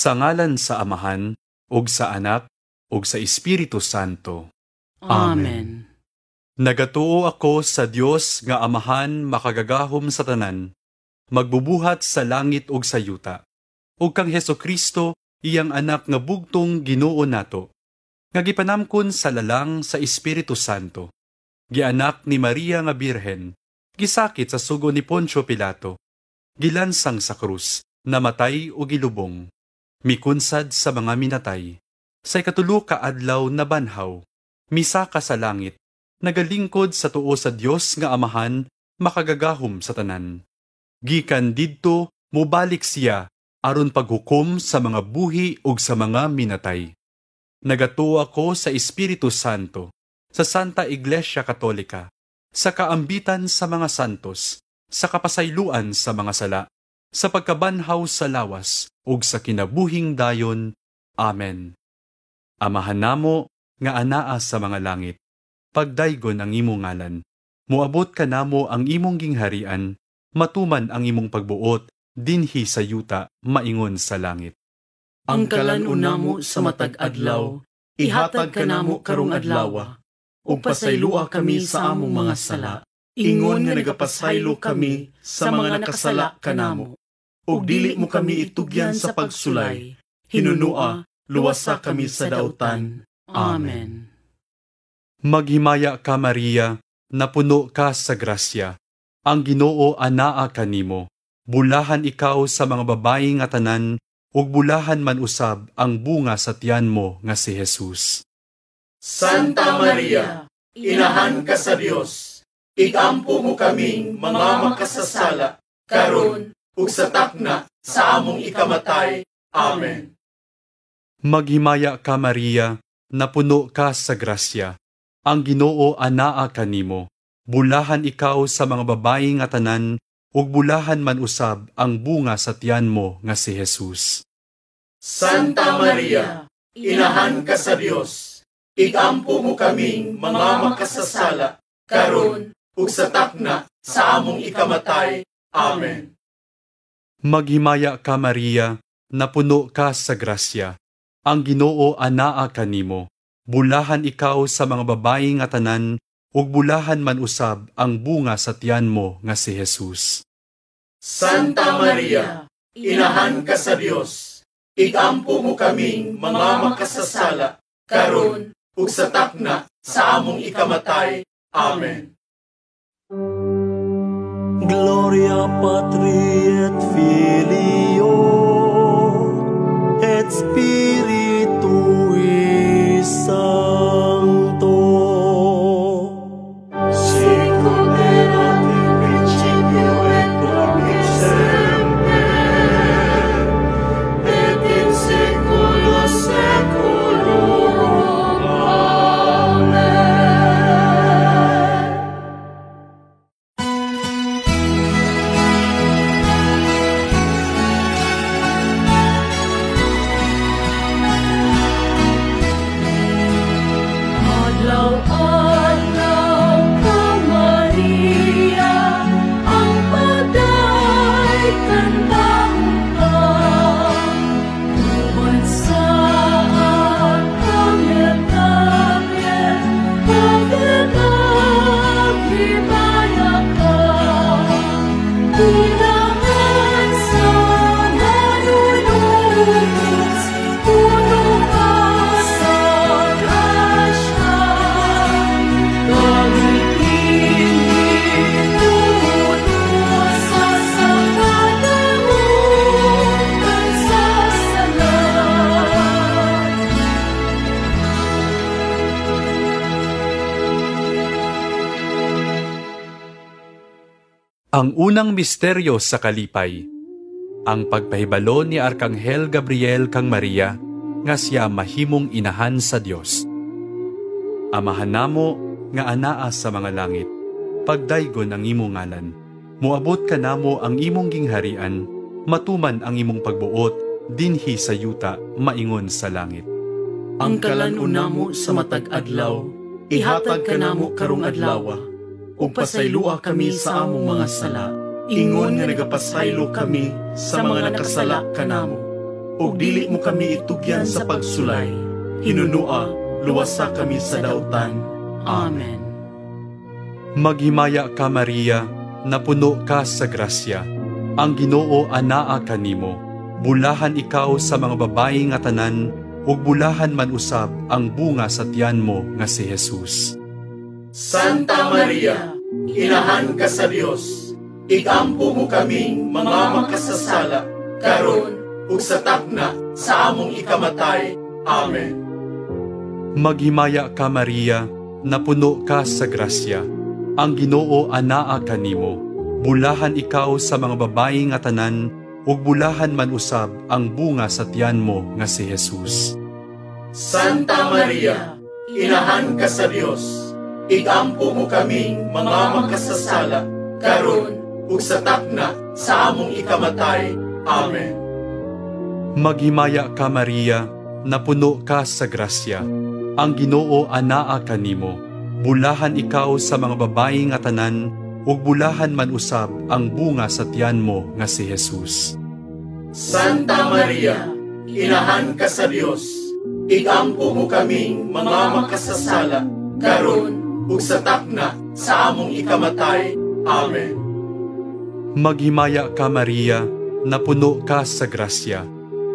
Sa ngalan sa Amahan, ug sa Anak, ug sa Espiritu Santo. Amen. Nagatuo ako sa Dios nga Amahan makagagahom sa tanan, magbubuhat sa langit ug sa yuta, ug kang Hesukristo, iyang anak nga bugtong Ginoo nato, nga gipanamkon sa lalang sa Espiritu Santo, gianak ni Maria nga Birhen, gisakit sa sugo ni Poncio Pilato, gilansang sa krus, namatay o gilubong, mikunsad sa mga minatay, sa ikatulo ka adlaw nabanhaw, misaka sa langit, nagalingkod sa tuo sa Dios nga Amahan makagagahom sa tanan. Gikan didto mobalik siya aron paghukom sa mga buhi ug sa mga minatay. Nagatuo ako sa Espiritu Santo, sa Santa Iglesia Katolika, sa kaambitan sa mga santos, sa kapasayloan sa mga sala, sa pagkabanhaw sa lawas ug sa kinabuhing dayon. Amen. Amahan namo nga anaa sa mga langit, pagdaygon ang imong ngalan. Moabot kanamo ang imong gingharian, matuman ang imong pagbuot dinhi sa yuta maingon sa langit. Ang kalan-on namo sa matag adlaw, ihatag kanamo karong adlawa, ug pasayloa kami sa among mga sala, ingon nga nagapasaylo kami sa mga nakasala kanamo. Ug dili mo kami itugyan sa pagsulay, hinunua, luwasa kami sa dautan. Amen. Maghimaya ka, Maria, napuno ka sa grasya. Ang Ginoo anaa kanimo. Bulahan ikaw sa mga babayi nga tanan, ug bulahan man usab ang bunga sa tiyan mo nga si Jesus. Santa Maria, inahan ka sa Dios, igampo mo kaming mga makasasala, karon ug sa takna sa among ikamatay. Amen. Maghimaya ka, Maria, napuno ka sa grasya. Ang Ginoo anaa kanimo. Bulahan ikaw sa mga babayi nga tanan, ug bulahan man usab ang bunga sa tiyan mo nga si Jesus. Santa Maria, inahan ka sa Dios, igampo mo kaming mga makasasala, karon ug sa takna sa among ikamatay. Amen. Maghimaya ka, Maria, napuno ka sa grasya. Ang Ginoo anaa kanimo. Bulahan ikaw sa mga babayi nga tanan, ug bulahan man usab ang bunga sa tiyan mo nga si Jesus. Santa Maria, inahan ka sa Dios, igampo mo kaming mga makasasala, karon ug sa takna sa among ikamatay. Amen. Gloria Patri et Filio et Spiritui Sancto. Sicut erat in principio et nunc et semper et in saecula saeculorum. Amen. Adlaw-adlaw ka, Maria, ang paday kantahon ka. Uban sa Arkanghel Gabriel, naghimaya ka. Inahan sa manunubos, puno ka sa grasya. Gamitin sa sakadautan sa sala. Ang unang misteryo sa kalipay, ang pagpahibalo ni Arkanghel Gabriel kang Maria nga siya mahimong inahan sa Dios. Amahan namo nga anaa sa mga langit, pagdaygon ang imong ngalan. Moabot kanamo ang imong gingharian, matuman ang imong pagbuot dinhi sa yuta maingon sa langit. Ang kalan-on namo sa matag adlaw, ihatag kanamo karong adlawa, ug pasayloa kami sa among mga sala, ingon nga nagapasaylo kami sa mga nakasala kanamo. Ug dili mo kami itugyan sa pagsulay. Hinunua, luwasa kami sa dautan. Amen. Maghimaya ka, Maria, napuno ka sa grasya. Ang Ginoo anaa kanimo. Bulahan ikaw sa mga babayi nga tanan, ug bulahan man usab ang bunga sa tiyan mo nga si Jesus. Santa Maria, inahan ka sa Dios, igampo mo kaming mga makasasala, karon ug sa takna sa among ikamatay. Amen. Maghimaya ka, Maria, napuno ka sa grasya. Ang Ginoo anaa kanimo. Bulahan ikaw sa mga babayi nga tanan, ug bulahan man usab ang bunga sa tiyan mo nga si Jesus. Santa Maria, inahan ka sa Dios, igampo mo kaming mga makasasala, karon ug sa takna sa among ikamatay. Amen. Maghimaya ka, Maria, napuno ka sa grasya. Ang Ginoo anaa kanimo. Bulahan ikaw sa mga babayi nga tanan, ug bulahan man usab ang bunga sa tiyan mo nga si Jesus. Santa Maria, inahan ka sa Dios, igampo mo kaming mga makasasala, karon ug sa takna sa among ikamatay. Amen. Maghimaya ka, Maria, napuno ka sa grasya.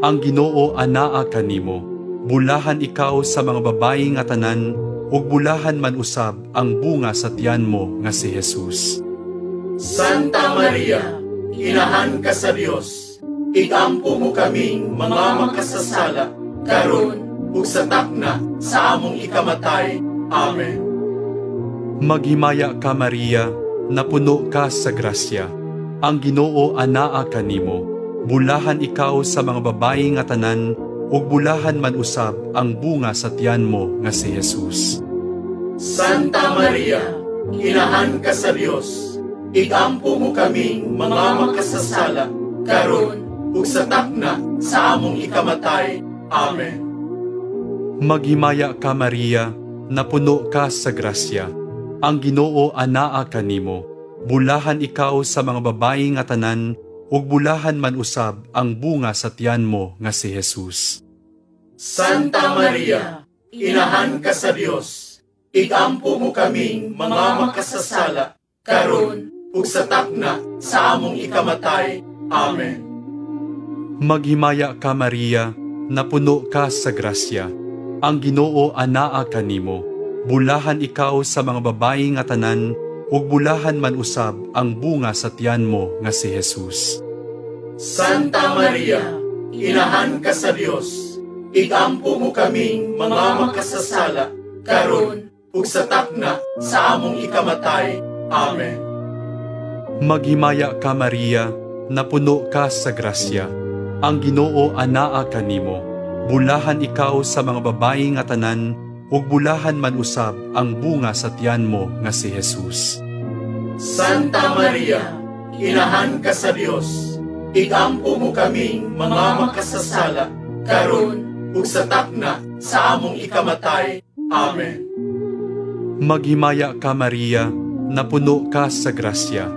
Ang Ginoo anaa kanimo. Bulahan ikaw sa mga babayi nga tanan, ug bulahan man usab ang bunga sa tiyan mo nga si Jesus. Santa Maria, inahan ka sa Dios, igampo mo kaming mga makasasala, karon ug sa takna sa among ikamatay. Amen. Maghimaya ka, Maria, napuno ka sa grasya. Ang Ginoo anaa kanimo. Bulahan ikaw sa mga babayi nga tanan, ug bulahan man usab ang bunga sa tiyan mo nga si Jesus. Santa Maria, inahan ka sa Dios, igampo mo kaming mga makasasala, karon ug sa takna sa among ikamatay. Amen. Maghimaya ka, Maria, napuno ka sa grasya. Ang Ginoo anaa kanimo. Bulahan ikaw sa mga babayi nga tanan, ug bulahan man usab ang bunga sa tiyan mo nga si Jesus. Santa Maria, inahan ka sa Dios, igampo mo kaming mga makasasala, karon ug sa takna sa among ikamatay. Amen. Maghimaya ka, Maria, napuno ka sa grasya. Ang Ginoo anaa kanimo. Bulahan ikaw sa mga babayi nga tanan, ug bulahan man usab ang bunga sa tiyan mo nga si Jesus. Santa Maria, inahan ka sa Dios, igampo mo kaming mga makasasala, karon ug sa takna sa among ikamatay. Amen. Maghimaya ka, Maria, napuno ka sa grasya. Ang Ginoo anaa kanimo. Bulahan ikaw sa mga babayi nga tanan, ug bulahan man usab ang bunga sa tiyan mo nga si Jesus. Santa Maria, inahan ka sa Dios, igampo mo kaming mga makasasala, karon ug sa takna sa among ikamatay. Amen. Maghimaya ka, Maria, napuno ka sa grasya.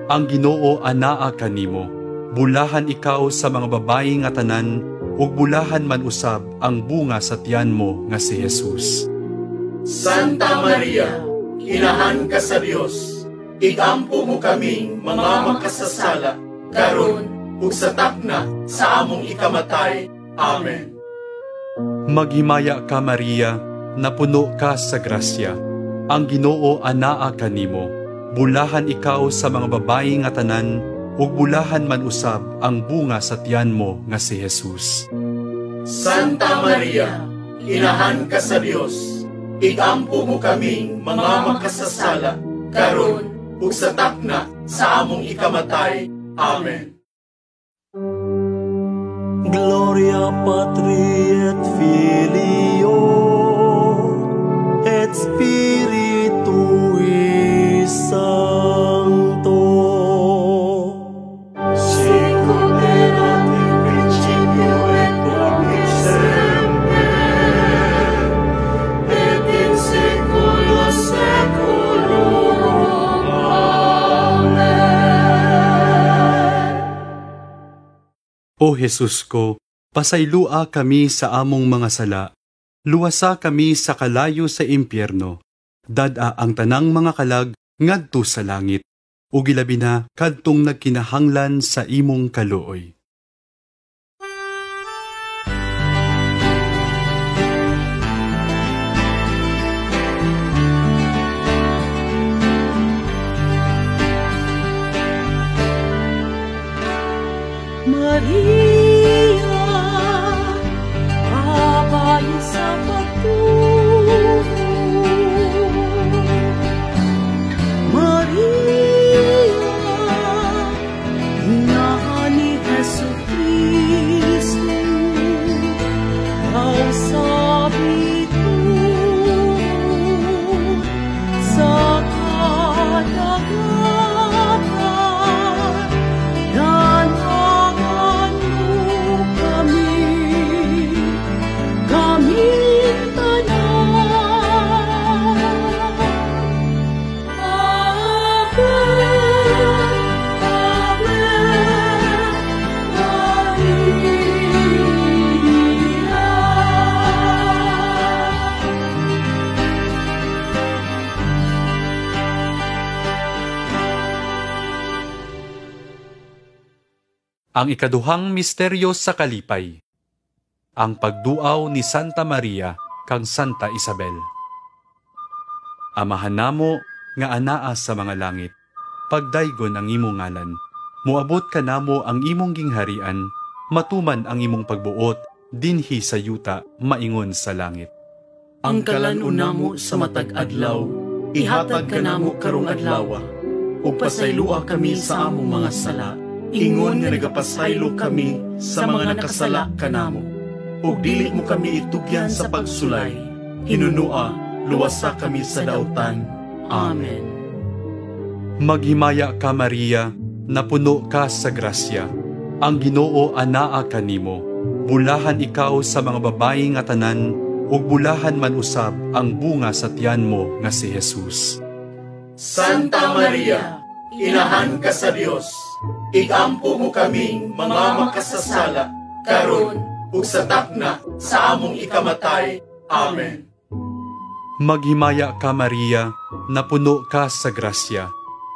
Ang Ginoo anaa kanimo. Bulahan ikaw sa mga babayi nga tanan, ug bulahan man usab ang bunga sa tiyan mo nga si Jesus. Santa Maria, inahan ka sa Dios, igampo mo kaming mga makasasala, karon ug sa takna sa among ikamatay. Amen. Maghimaya ka, Maria, napuno ka sa grasya. Ang Ginoo anaa kanimo. Bulahan ikaw sa mga babayi nga tanan, ug bulahan man usab ang bunga sa tiyan mo nga si Jesus. Santa Maria, inahan ka sa Dios, igampo mo kaming mga makasasala, karon ug sa takna sa among ikamatay. Amen. Gloria Patri et Filio et Spiritui Sancto. Sicut erat in principio et nunc et semper, et in saecula saeculorum. Amen. O Jesus ko, Pasaylua kami sa among mga sala. Luwasa kami sa kalayo sa impyerno. Dad-a ang tanang mga kalag ngadto sa langit, ug ilabi na kadtong nagkinahanglan sa imong kaluoy. Maria, babae sa pagtuo. Maria, ina ni Jesucristo, ikaw sa bituon sa kadagatan. Danangan mo kami, kaming tanan. Ave, Ave, Maria. Ang ikaduhang misteryo sa kalipay, ang pagduaw ni Santa Maria kang Santa Isabel. Amahan namo nga anaa sa mga langit, pagdaygon ang imong ngalan, moabot kanamo ang imong gingharian, matuman ang imong pagbuot dinhi sa yuta maingon sa langit. Ang kalan-on namo sa matag adlaw, ihatag kanamo karong adlawa, ug pasaylua kami sa among mga sala, ingon nga nagapasaylo kami sa mga nakasala kanamo. Ug dili mo kami itugyan sa pagsulay, hinunua, luwasa kami sa dautan. Amen. Maghimaya ka, Maria, napuno ka sa grasya. Ang Ginoo anaa kanimo. Bulahan ikaw sa mga babayi nga tanan, ug bulahan man usab ang bunga sa tiyan mo nga si Jesus. Santa Maria, inahan ka sa Dios, igampo mo kaming mga makasasala, karon ug sa takna sa among ikamatay. Amen. Maghimaya ka, Maria, napuno ka sa grasya.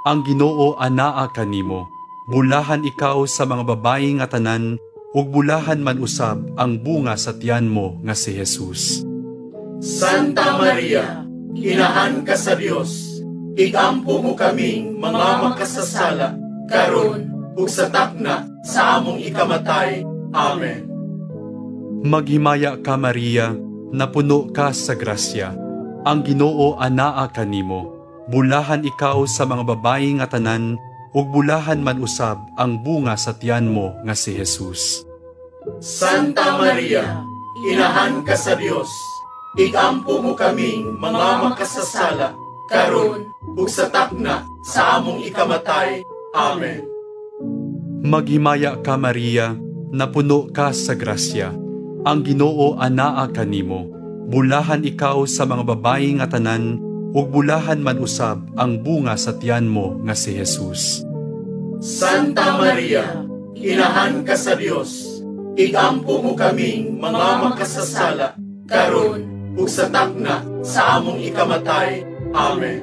Ang Ginoo anaa kanimo. Bulahan ikaw sa mga babayi nga tanan, ug bulahan man usab ang bunga sa tiyan mo nga si Jesus. Santa Maria, inahan ka sa Dios, igampo mo kaming mga makasasala, karon ug sa takna sa among ikamatay. Amen. Maghimaya ka, Maria, napuno ka sa grasya. Ang Ginoo anaa kanimo. Bulahan ikaw sa mga babayi nga tanan, ug bulahan man usab ang bunga sa tiyan mo nga si Jesus. Santa Maria, inahan ka sa Dios, igampo mo kaming mga makasasala, karon ug sa takna sa among ikamatay. Amen. Maghimaya ka, Maria, napuno ka sa grasya. Ang Ginoo anaa kanimo. Bulahan ikaw sa mga babayi nga tanan, ug bulahan man usab ang bunga sa tiyan mo nga si Jesus. Santa Maria, inahan ka sa Dios, igampo mo kaming mga makasasala, karon ug sa takna sa among ikamatay. Amen.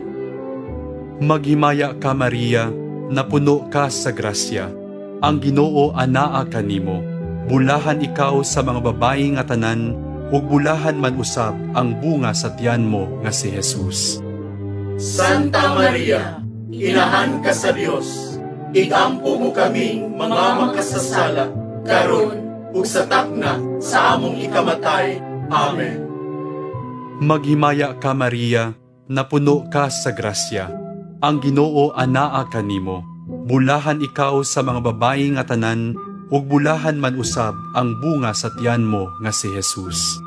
Maghimaya ka, Maria, napuno ka sa grasya. Ang Ginoo anaa kanimo. Bulahan ikaw sa mga babayi nga tanan, ug bulahan man usab ang bunga sa tiyan mo nga si Jesus. Santa Maria, inahan ka sa Dios, igampo mo kaming mga makasasala, karon ug sa takna sa among ikamatay. Amen. Maghimaya ka, Maria, napuno ka sa grasya. Ang Ginoo anaa kanimo. Bulahan ikaw sa mga babayi nga tanan, ug bulahan man usab ang bunga sa tiyan mo nga si Jesus.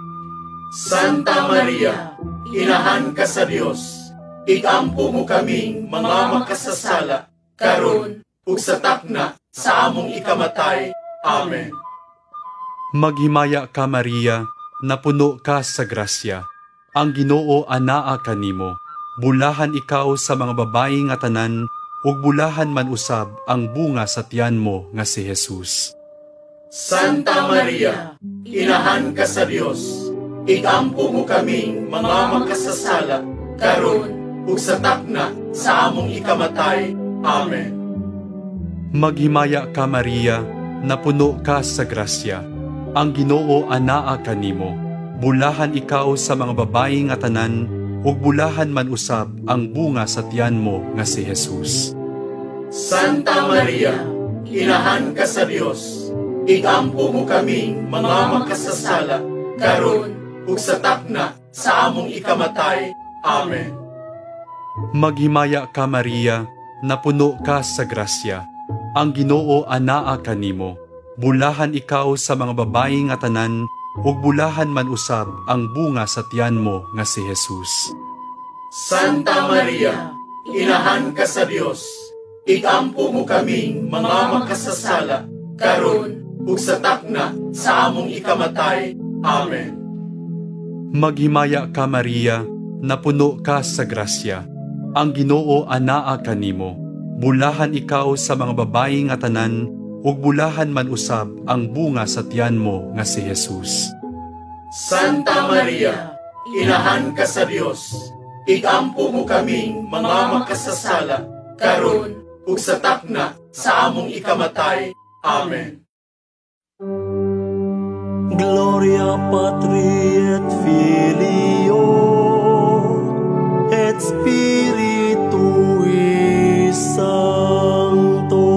Santa Maria, inahan ka sa Dios, igampo mo kaming mga makasasala, karon ug sa takna sa among ikamatay. Amen. Maghimaya ka, Maria, napuno ka sa grasya. Ang Ginoo anaa kanimo. Bulahan ikaw sa mga babayi nga tanan, ug bulahan man usab ang bunga sa tiyan mo nga si Jesus. Santa Maria, Inahan ka sa Dios, igampo mo kaming mga makasasala, karon ug sa takna sa among ikamatay. Amen. Maghimaya ka, Maria, napuno ka sa grasya. Ang Ginoo anaa kanimo. Bulahan ikaw sa mga babayi nga tanan, ug bulahan man usab ang bunga sa tiyan mo nga si Jesus. Santa Maria, Inahan ka sa Dios, igampo mo kaming mga makasasala, karon ug sa takna sa among ikamatay. Amen. Maghimaya ka, Maria, napuno ka sa grasya. Ang Ginoo anaa kanimo. Bulahan ikaw sa mga babayi nga tanan, ug bulahan man usab ang bunga sa tiyan mo nga si Jesus. Santa Maria, Inahan ka sa Dios, igampo mo kaming mga makasasala, karon ug sa takna sa among ikamatay. Amen. Maghimaya ka, Maria, napuno ka sa grasya. Ang Ginoo anaa kanimo. Bulahan ikaw sa mga babayi nga tanan, ug bulahan man usab ang bunga sa tiyan mo nga si Jesus. Santa Maria, Inahan ka sa Dios, igampo mo kaming mga makasasala, karon ug sa takna sa among ikamatay. Amen. Gloria Patri et Filio et Spiritui Sancto.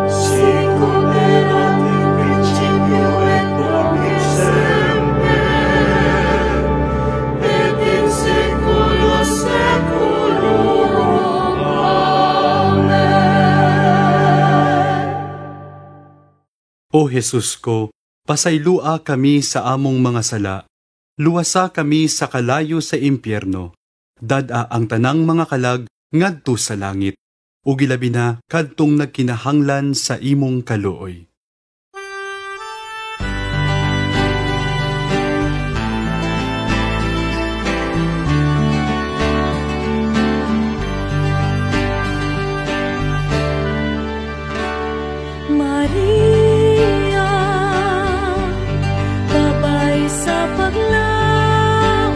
Sicut erat in principio et nunc et semper, et in saecula saeculorum. Amen. O Jesus ko, pasaylua kami sa among mga sala. Luwasa kami sa kalayo sa impyerno. Dad-a ang tanang mga kalag ngadto sa langit. Ug ilabi na kadtong nagkinahanglan sa imong kaluoy. Maria, babay sa paglaom.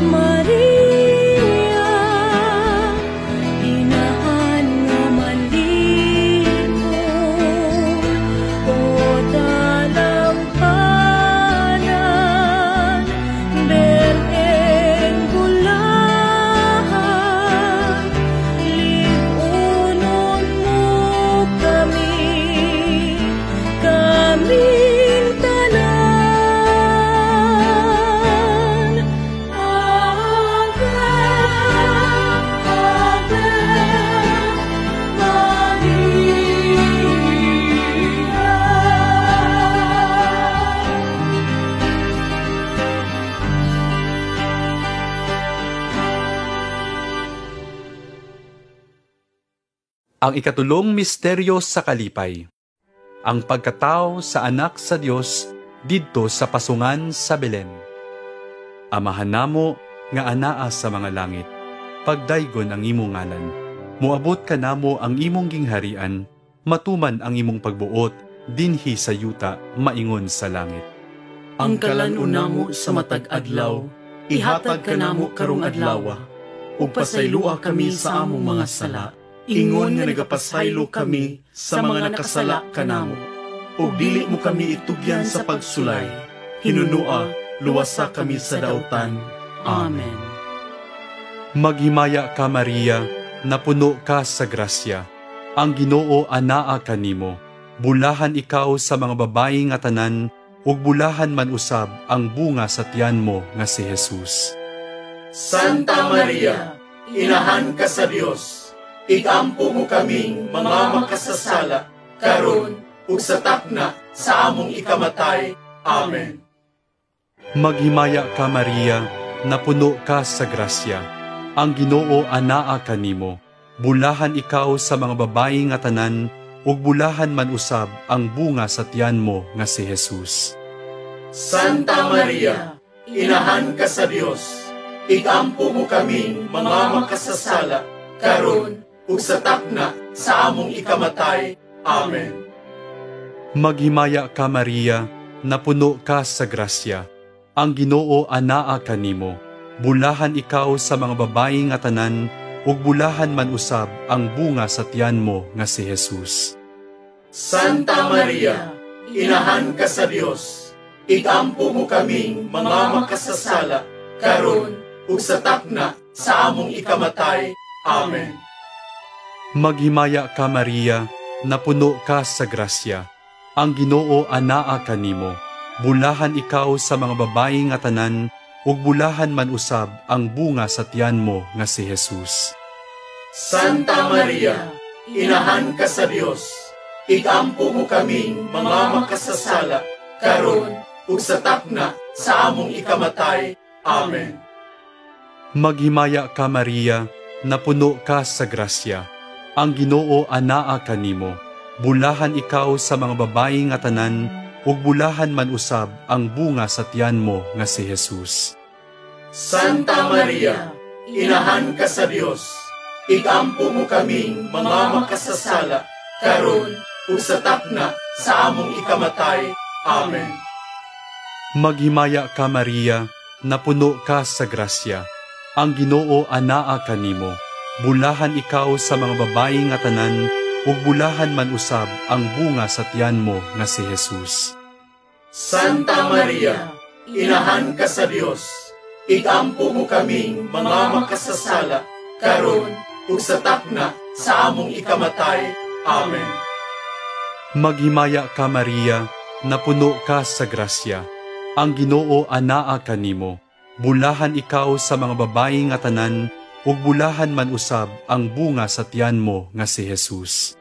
Maria, inahan nga malipon. O dalampanan, berheng bulahan, lig-unon mo kami, kaming tanan. Ave, Ave Maria. Ang ikatulong misteryo sa kalipay, ang pagkatao sa anak sa Dios didto sa pasungan sa Belen. Amahan namo nga anaa sa mga langit, pagdaygon ang imong ngalan. Moabot kanamo ang imong gingharian, matuman ang imong pagbuot dinhi sa yuta maingon sa langit. Ang kalan-on namo sa matag adlaw, ihatag kanamo karong adlawa, ug pasaylua kami sa among mga sala, ingon nga nagapasaylo kami sa mga nakasala kanamo. Ug dili mo kami itugyan sa pagsulay, hinunua, luwasa kami sa dautan. Amen. Maghimaya ka, Maria, napuno ka sa grasya. Ang Ginoo anaa kanimo. Bulahan ikaw sa mga babayi nga tanan, ug bulahan man usab ang bunga sa tiyan mo nga si Jesus. Santa Maria, Inahan ka sa Dios, igampo mo kaming mga makasasala, karon ug sa takna sa among ikamatay. Amen. Maghimaya ka, Maria, napuno ka sa grasya. Ang Ginoo anaa kanimo. Bulahan ikaw sa mga babayi nga tanan, ug bulahan man usab ang bunga sa tiyan mo nga si Jesus. Santa Maria, Inahan ka sa Dios, igampo mo kaming mga makasasala, karon ug sa takna sa among ikamatay. Amen. Maghimaya ka, Maria, napuno ka sa grasya. Ang Ginoo anaa kanimo. Bulahan ikaw sa mga babayi nga tanan, ug bulahan man usab ang bunga sa tiyan mo nga si Jesus. Santa Maria, inahan ka sa Dios, igampo mo kaming mga makasasala, karon ug sa takna sa among ikamatay. Amen. Maghimaya ka, Maria, napuno ka sa grasya. Ang Ginoo anaa kanimo. Bulahan ikaw sa mga babayi nga tanan, ug bulahan man usab ang bunga sa tiyan mo nga si Jesus. Santa Maria, inahan ka sa Dios, igampo mo kaming mga makasasala, karon ug sa takna sa among ikamatay. Amen. Maghimaya ka, Maria, napuno ka sa grasya. Ang Ginoo anaa kanimo. Bulahan ikaw sa mga babayi nga tanan, ug bulahan man usab ang bunga sa tiyan mo nga si Jesus. Santa Maria, inahan ka sa Dios, igampo mo kaming mga makasasala, karon ug sa takna sa among ikamatay. Amen. Maghimaya ka, Maria, napuno ka sa grasya. Ang Ginoo anaa kanimo. Bulahan ikaw sa mga babayi nga tanan, ug bulahan man usab ang bunga sa tiyan mo nga si Jesus. Santa Maria, inahan ka sa Dios, igampo mo kaming mga makasasala, karon ug sa takna sa among ikamatay. Amen. Maghimaya ka, Maria, napuno ka sa grasya. Ang Ginoo anaa kanimo. Bulahan ikaw sa mga babayi nga tanan, ug bulahan man usab ang bunga sa tiyan mo nga si Jesus.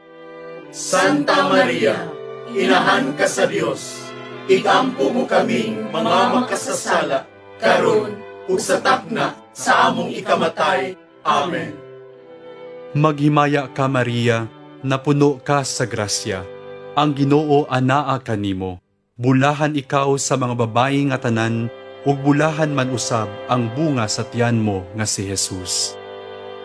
Santa Maria, inahan ka sa Dios, igampo mo kaming mga makasasala, karon ug sa takna sa among ikamatay. Amen. Maghimaya ka, Maria, napuno ka sa grasya. Ang Ginoo anaa kanimo. Bulahan ikaw sa mga babayi nga tanan, ug bulahan man usab ang bunga sa tiyan mo nga si Jesus.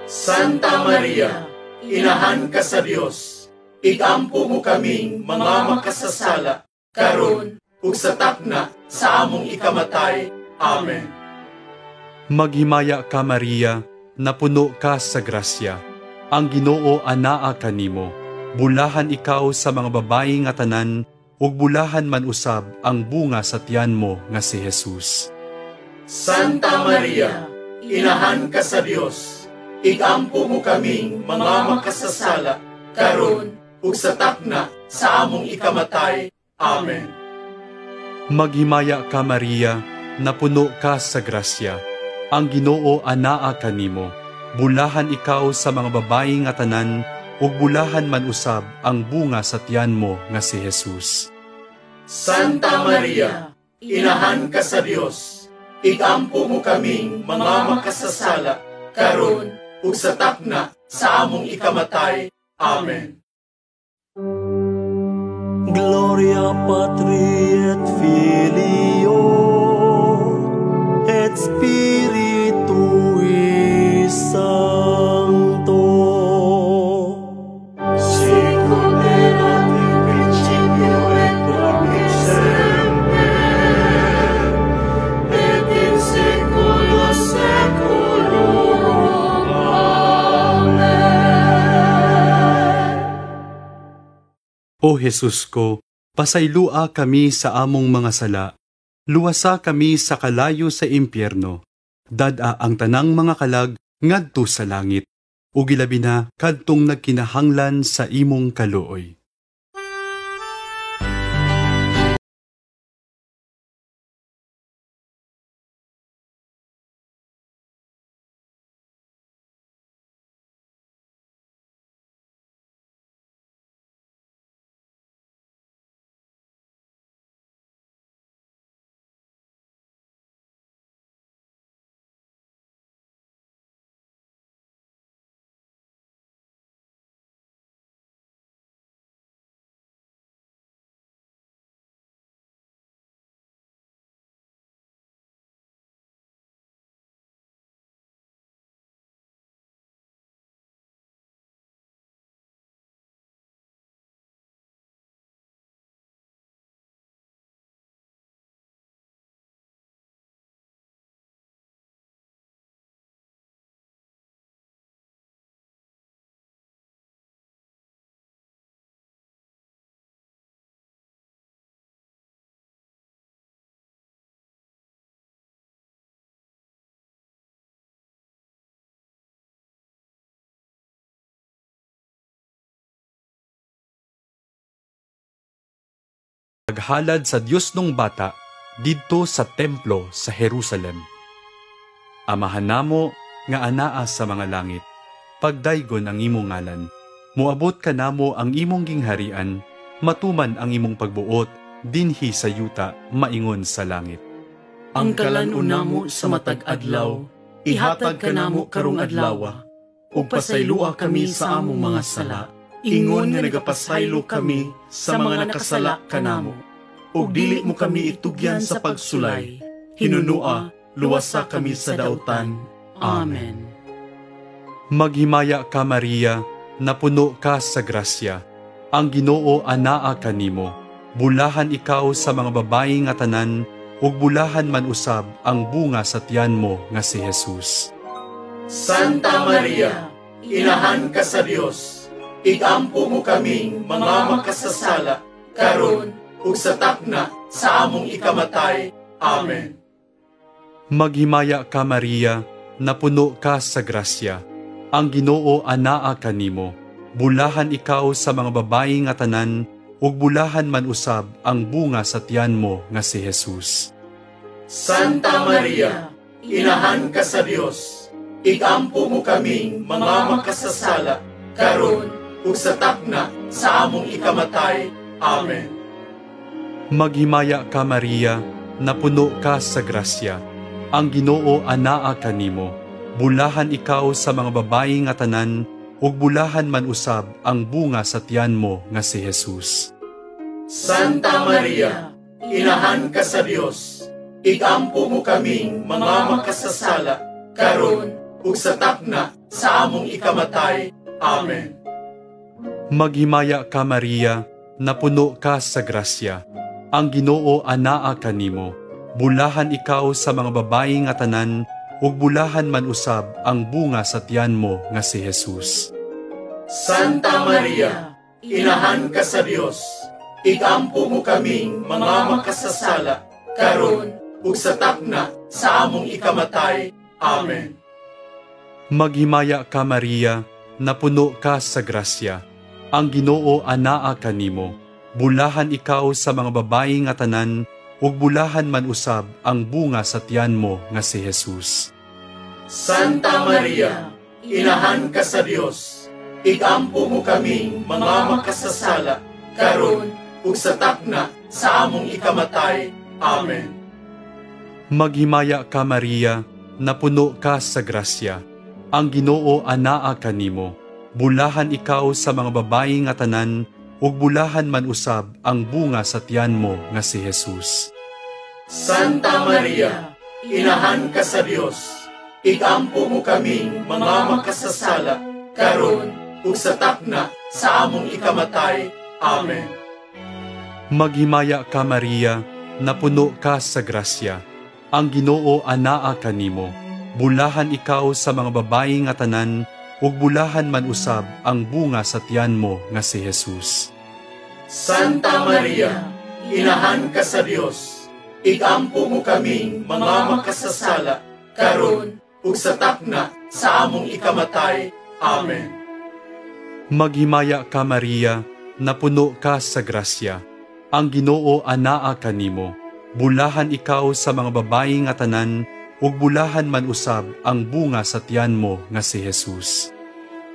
Santa Maria, inahan ka sa Dios, igampo mo kaming mga makasasala, karon ug sa takna sa among ikamatay. Amen. Maghimaya ka, Maria, napuno ka sa grasya. Ang Ginoo anaa kanimo. Bulahan ikaw sa mga babayi nga tanan, ug bulahan man usab ang bunga sa tiyan mo nga si Jesus. Santa Maria, inahan ka sa Dios, igampo mo kaming mga makasasala, karon ug sa takna sa among ikamatay. Amen. Maghimaya ka, Maria, napuno ka sa grasya. Ang Ginoo anaa kanimo. Bulahan ikaw sa mga babayi nga tanan, ug bulahan man usab ang bunga sa tiyan mo nga si Jesus. Santa Maria, inahan ka sa Dios, igampo mo kaming mga makasasala, karon ug sa takna sa among ikamatay. Amen. Gloria Patri et Filio et Spiritui Sancto. Sicut erat in principio et nunc et semper, et in saeculo saeculorum. Amen. O Jesus ko, pasaylua kami sa among mga sala. Luwasa kami sa kalayo sa impyerno. Dad-a ang tanang mga kalag ngadto sa langit. Ug ilabi na kadtong nagkinahanglan sa imong kaluoy. Naghalad sa Dios nung bata didto sa templo sa Jerusalem. Amahan namo nga anaa sa mga langit, pagdaygon ang imong ngalan. Moabot kanamo ang imong gingharian, matuman ang imong pagbuot dinhi sa yuta maingon sa langit. Ang kalan-on namo sa matag adlaw, ihatag kanamo karong adlawa, ug pasayloa kami sa among mga sala, ingon nga nagapasaylo kami sa mga nakasala kanamo. Ug dili mo kami itugyan sa pagsulay, hinunua, luwasa kami sa dautan. Amen. Maghimaya ka, Maria, napuno ka sa grasya. Ang Ginoo anaa kanimo. Bulahan ikaw sa mga babayi nga tanan, ug bulahan man usab ang bunga sa tiyan mo nga si Jesus. Santa Maria, inahan ka sa Dios, igampo mo kaming mga makasasala, karon ug sa takna sa among ikamatay. Amen. Maghimaya ka, Maria, napuno ka sa grasya. Ang Ginoo anaa kanimo. Bulahan ikaw sa mga babayi nga tanan, ug bulahan man usab ang bunga sa tiyan mo nga si Jesus. Santa Maria, inahan ka sa Dios, igampo mo kaming mga makasasala, karon ug sa takna sa among ikamatay. Amen. Maghimaya ka, Maria, napuno ka sa grasya. Ang Ginoo anaa kanimo. Bulahan ikaw sa mga babayi nga tanan, ug bulahan man usab ang bunga sa tiyan mo nga si Jesus. Santa Maria, inahan ka sa Dios, igampo mo kaming mga makasasala, karon ug sa takna sa among ikamatay. Amen. Maghimaya ka, Maria, napuno ka sa grasya. Ang Ginoo anaa kanimo. Bulahan ikaw sa mga babayi nga tanan, ug bulahan man usab ang bunga sa tiyan mo nga si Jesus. Santa Maria, inahan ka sa Dios, igampo mo kaming mga makasasala, karon ug sa takna sa among ikamatay. Amen. Maghimaya ka, Maria, napuno ka sa grasya. Ang Ginoo anaa kanimo. Bulahan ikaw sa mga babayi nga tanan, ug bulahan man usab ang bunga sa tiyan mo nga si Jesus. Santa Maria, inahan ka sa Dios, igampo mo kaming mga makasasala, karon ug sa takna sa among ikamatay. Amen. Maghimaya ka, Maria, napuno ka sa grasya. Ang Ginoo anaa kanimo. Bulahan ikaw sa mga babayi nga tanan, ug bulahan man usab ang bunga sa tiyan mo nga si Jesus. Santa Maria, inahan ka sa Dios, igampo mo kaming mga makasasala, karon ug sa takna sa among ikamatay. Amen. Maghimaya ka, Maria, napuno ka sa grasya. Ang Ginoo anaa kanimo. Bulahan ikaw sa mga babayi nga tanan, ug bulahan man usab ang bunga sa tiyan mo nga si Jesus. Santa Maria, inahan ka sa Dios, igampo mo kaming mga makasasala, karon ug sa takna sa among ikamatay. Amen. Maghimaya ka, Maria, napuno ka sa grasya. Ang Ginoo anaa kanimo. Bulahan ikaw sa mga babayi nga tanan, ug bulahan man usab ang bunga sa tiyan mo nga si Jesus.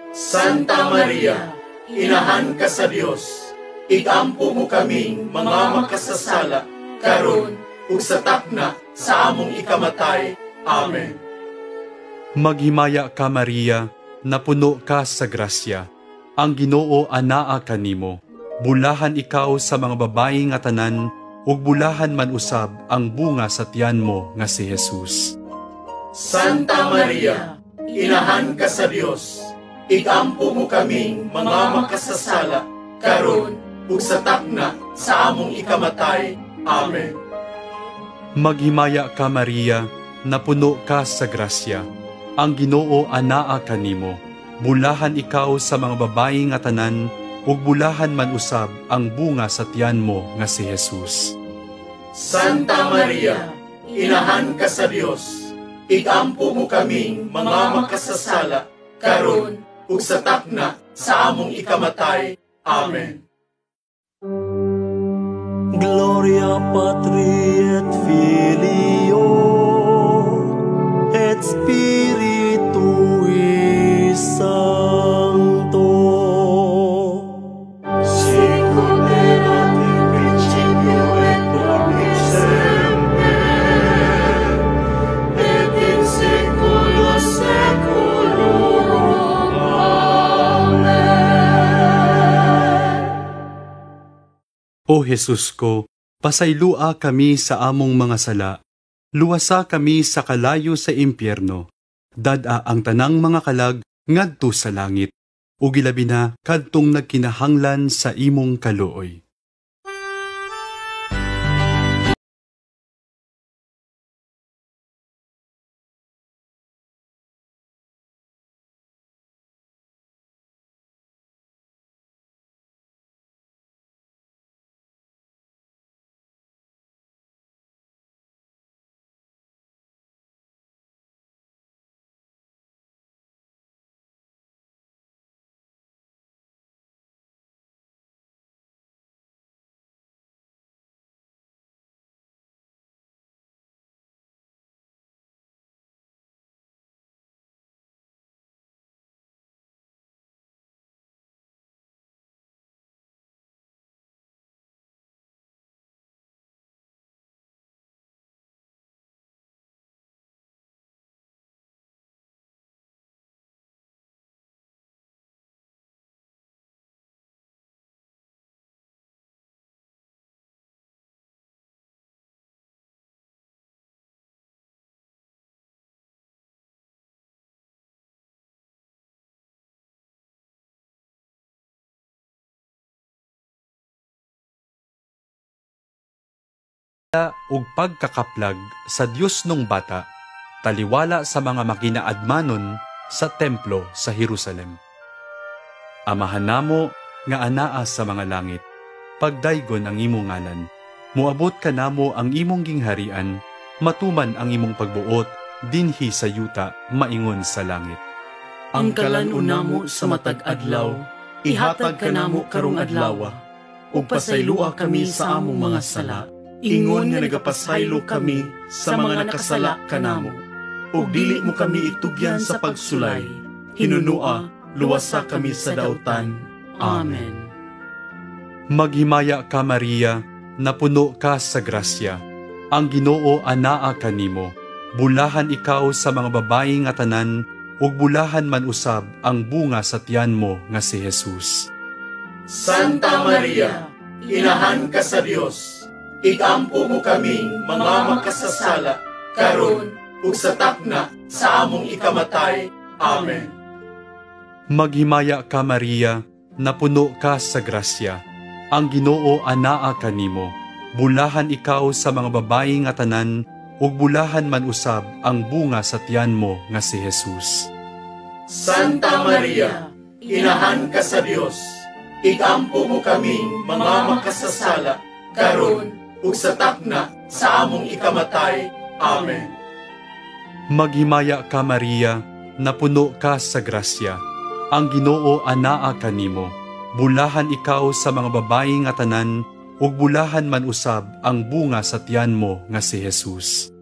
Santa Maria, inahan ka sa Dios, igampo mo kaming mga makasasala, karon ug sa takna sa among ikamatay. Amen. Maghimaya ka, Maria, napuno ka sa grasya. Ang Ginoo anaa kanimo. Bulahan ikaw sa mga babayi nga tanan, ug bulahan man usab ang bunga sa tiyan mo nga si Jesus. Santa Maria, inahan ka sa Dios, igampo mo kaming mga makasasala, karon ug sa takna sa among ikamatay. Amen. Maghimaya ka, Maria, napuno ka sa grasya. Ang Ginoo anaa kanimo. Bulahan ikaw sa mga babayi nga tanan, ug bulahan man usab ang bunga sa tiyan mo nga si Jesus. Santa Maria, inahan ka sa Dios, igampo mo kaming mga makasasala, karon ug sa takna sa among ikamatay. Amen. Gloria Patri et Filio et Spiritui Sancto. Sicut erat in principio et nunc et semper, et in saecula saeculorum. Amen. O Jesus ko, pasaylua kami sa among mga sala. Luwasa kami sa kalayo sa impyerno. Dad-a ang tanang mga kalag ngadto sa langit. Ug ilabi na kadtong nagkinahanglan sa imong kaluoy. Ug pagkakaplag sa Dios nung bata, taliwala sa mga makinaadmanon sa templo sa Jerusalem. Amahan namo nga anaa sa mga langit, pagdaygon ang imong ngalan, moabot kanamo ang imong gingharian, matuman ang imong pagbuot dinhi sa yuta maingon sa langit. Ang kalan-on namo sa matag adlaw, ihatag kanamo karong adlawa, ug pasaylua kami sa among mga sala, ingon nga nagapasaylo kami sa mga nakasala kanamo. Ug dili mo kami itugyan sa pagsulay, hinunua, luwasa kami sa dautan. Amen. Maghimaya ka, Maria, napuno ka sa grasya. Ang Ginoo anaa kanimo. Bulahan ikaw sa mga babayi nga tanan, ug bulahan man usab ang bunga sa tiyan mo nga si Jesus. Santa Maria, inahan ka sa Dios, igampo mo kaming mga makasasala, karon ug sa takna sa among ikamatay. Amen. Maghimaya ka, Maria, napuno ka sa grasya. Ang Ginoo anaa kanimo. Bulahan ikaw sa mga babayi nga tanan, ug bulahan man usab ang bunga sa tiyan mo nga si Jesus. Santa Maria, inahan ka sa Dios, igampo mo kaming mga makasasala, karon ug sa takna sa among ikamatay. Amen. Maghimaya ka, Maria, napuno ka sa grasya. Ang Ginoo anaa kanimo. Bulahan ikaw sa mga babayi nga tanan, ug bulahan man usab ang bunga sa tiyan mo nga si Jesus.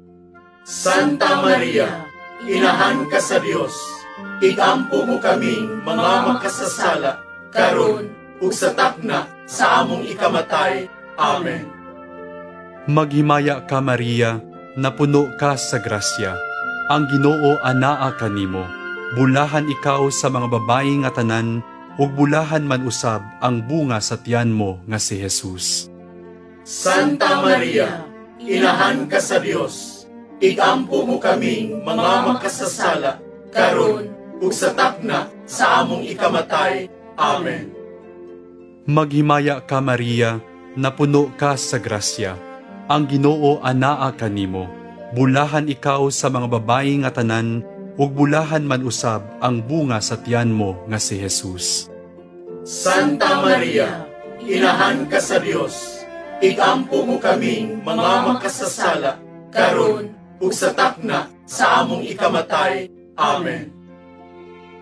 Santa Maria, inahan ka sa Dios, igampo mo kaming mga makasasala, karon ug sa takna sa among ikamatay. Amen. Maghimaya ka, Maria, napuno ka sa grasya. Ang Ginoo anaa kanimo. Bulahan ikaw sa mga babayi nga tanan, ug bulahan man usab ang bunga sa tiyan mo nga si Jesus. Santa Maria, inahan ka sa Dios, igampo mo kaming mga makasasala, karon ug sa takna sa among ikamatay. Amen. Maghimaya ka, Maria, napuno ka sa grasya. Ang Ginoo anaa kanimo. Bulahan ikaw sa mga babayi nga tanan, ug bulahan man usab ang bunga sa tiyan mo nga si Jesus. Santa Maria, inahan ka sa Dios, igampo mo kaming mga makasasala, karon ug sa takna sa among ikamatay. Amen.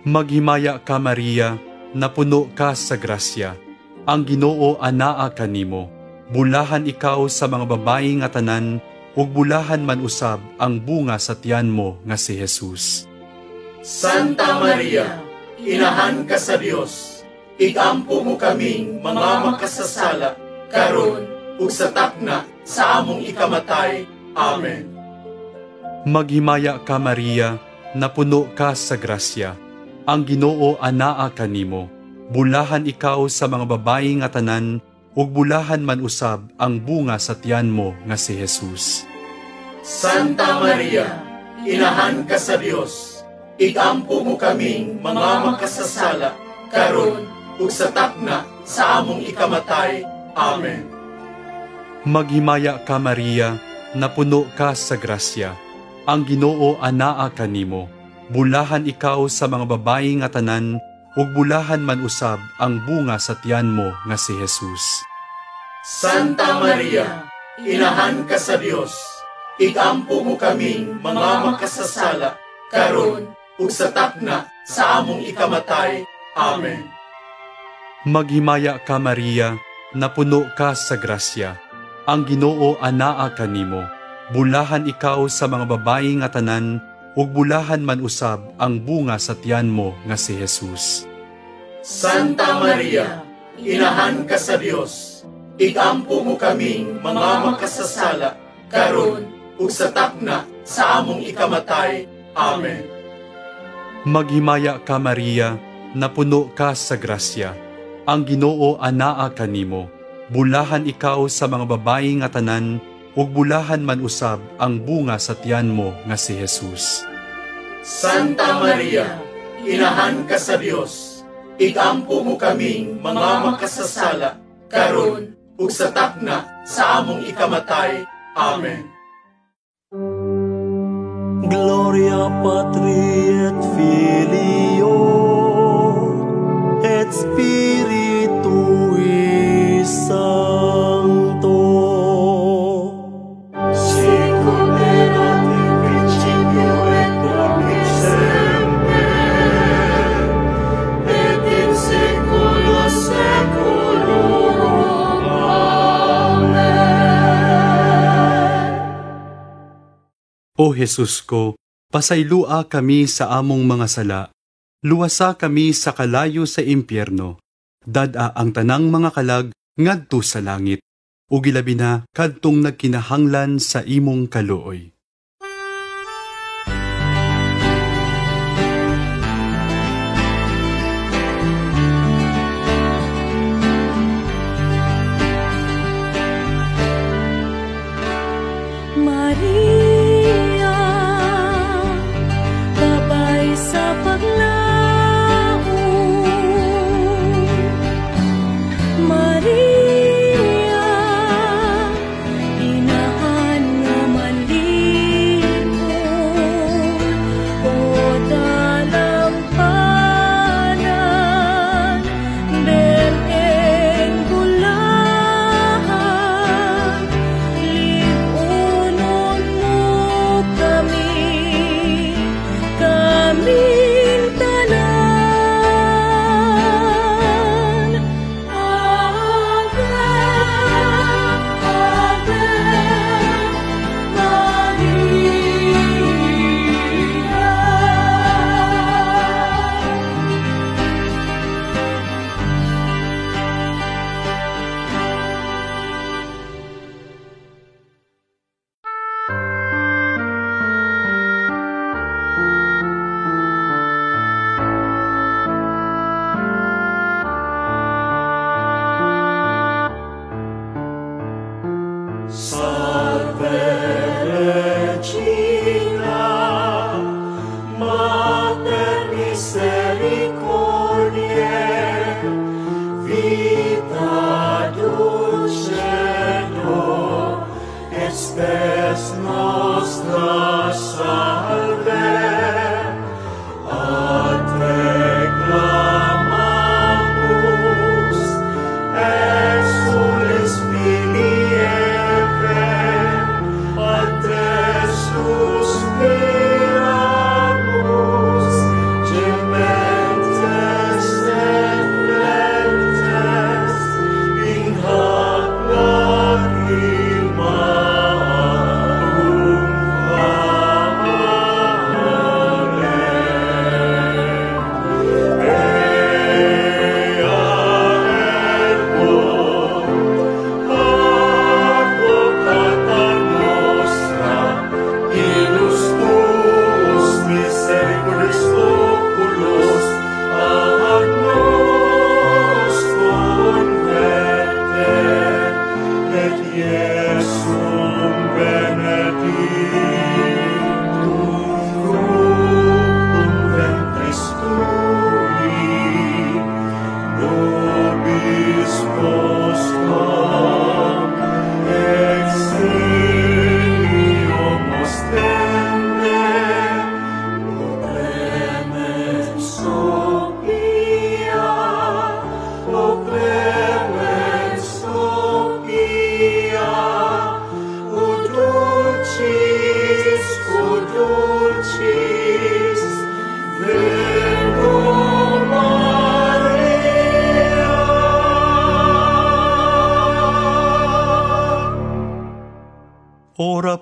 Maghimaya ka, Maria, napuno ka sa grasya. Ang Ginoo anaa kanimo. Bulahan ikaw sa mga babayi nga tanan, ug bulahan man usab ang bunga sa tiyan mo nga si Jesus. Santa Maria, Inahan ka sa Dios, igampo mo kaming mga makasasala, karon ug sa takna sa among ikamatay. Amen. Maghimaya ka, Maria, napuno ka sa grasya. Ang Ginoo anaa kanimo. Bulahan ikaw sa mga babayi nga tanan, ug bulahan man usab ang bunga sa tiyan mo nga si Jesus. Santa Maria, Inahan ka sa Dios, igampo mo kaming mga makasasala, karon ug sa takna sa among ikamatay. Amen. Maghimaya ka, Maria, napuno ka sa grasya. Ang Ginoo anaa kanimo. Bulahan ikaw sa mga babayi nga tanan, ug bulahan man usab ang bunga sa tiyan mo nga si Jesus. Santa Maria, Inahan ka sa Dios, igampo mo kaming mga makasasala, karon ug sa takna sa among ikamatay. Amen. Maghimaya ka, Maria, napuno ka sa grasya. Ang Ginoo anaa kanimo. Bulahan ikaw sa mga babayi nga tanan, ug bulahan man usab ang bunga sa tiyan mo nga si Jesus. Santa Maria, Inahan ka sa Dios, igampo mo kaming mga makasasala, karon ug sa takna sa among ikamatay. Amen. Maghimaya ka, Maria, napuno ka sa grasya. Ang Ginoo anaa kanimo. Bulahan ikaw sa mga babayi nga tanan, ug bulahan man usab ang bunga sa tiyan mo nga si Jesus. Santa Maria, Inahan ka sa Dios, igampo mo kaming mga makasasala, karon ug sa takna sa among ikamatay. Amen. Gloria Patri et Filio et Spiritui Sancto. Sicut erat in principio et nunc et semper, et in saecula saeculorum. Amen. O Jesus ko, pasaylua kami sa among mga sala. Luwasa kami sa kalayo sa impyerno. Dad-a ang tanang mga kalag ngadto sa langit. Ug ilabi na kadtong nagkinahanglan sa imong kaluoy. Maria, babay sa paglaom. Maria, inahan nga malipay.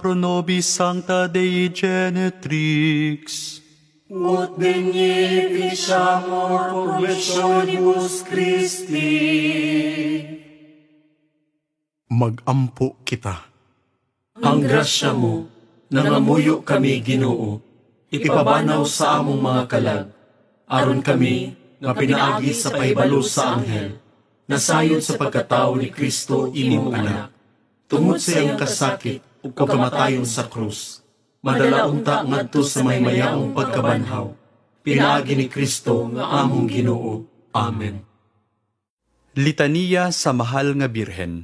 pro nobis sancta Dei genetrix. Ut digni ficiamur promissionibus Christi. Magampo kita. Ang grasya mo, nangamuyo kami Ginoo, ipabanaw sa among mga kalag, aron kami nga pinaagi sa pahibalo sa anghel, nasayod sa pagkatao ni Kristo imong anak, tungod sa iyang kasakit ug kamatayon sa krus, madala unta ngadto sa maymayaong pagkabanhaw, pinaagi ni Kristo nga among Ginoo. Amen. Litaniya sa Mahal nga Birhen.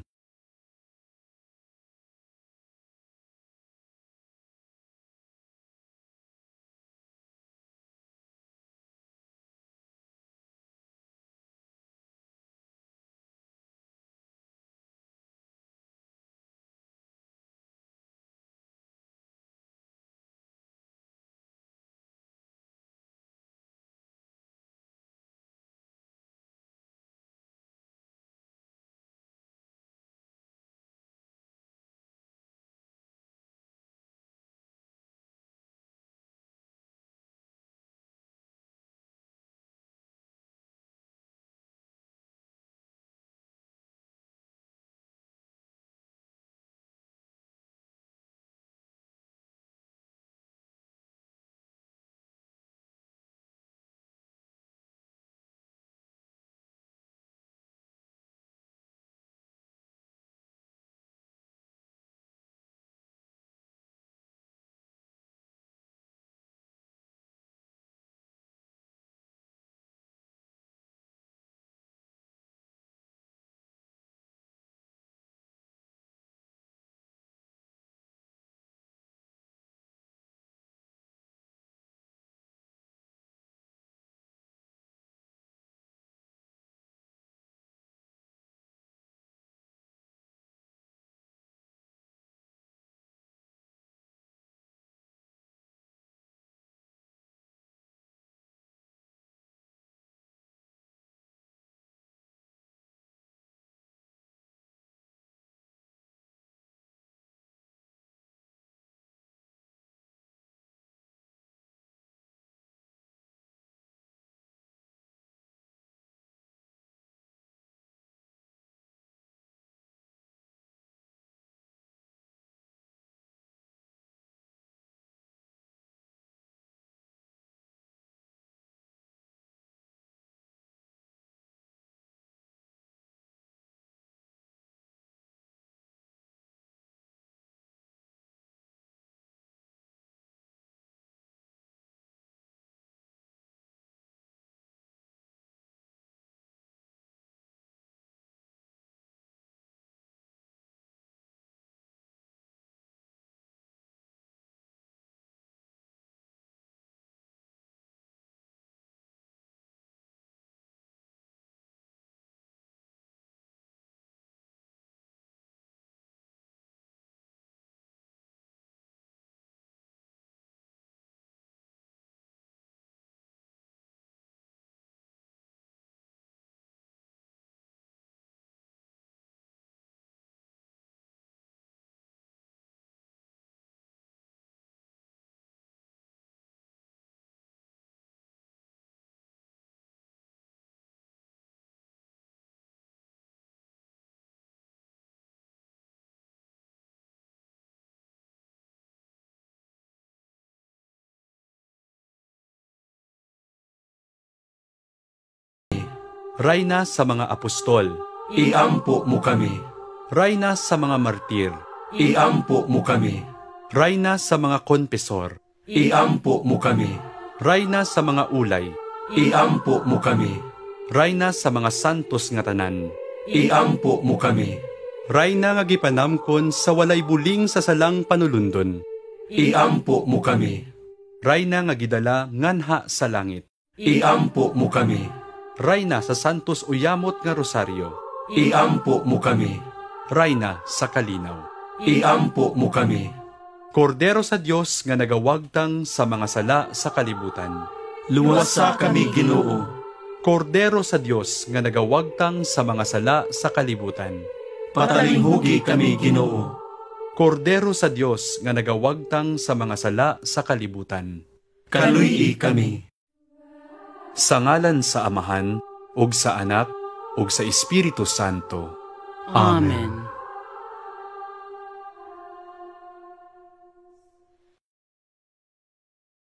Rayna sa mga apostol, iampo mo kami. Rayna sa mga martir, iampo mo kami. Rayna sa mga konfesor, iampo mo kami. Rayna sa mga ulay, iampo mo kami. Rayna sa mga santos nga tanan, iampo mo kami. Rayna nga gipanamkon sa walay buling sa salang panulundon, iampo mo kami. Rayna nga gidala nganha sa langit, iampo mo kami. Rayna sa Santos Uyamot nga Rosaryo, iampo mo kami. Rayna sa kalinaw, iampo mo kami. Kordero sa Dios nga nagawagtang sa mga sala sa kalibutan, luwasa kami Ginoo. Kordero sa Dios nga nagawagtang sa mga sala sa kalibutan, patalinghugi kami Ginoo. Kordero sa Dios nga nagawagtang sa mga sala sa kalibutan. Kaluy-i kami. Sa ngalan sa Amahan, ug sa Anak, ug sa Espiritu Santo. Amen.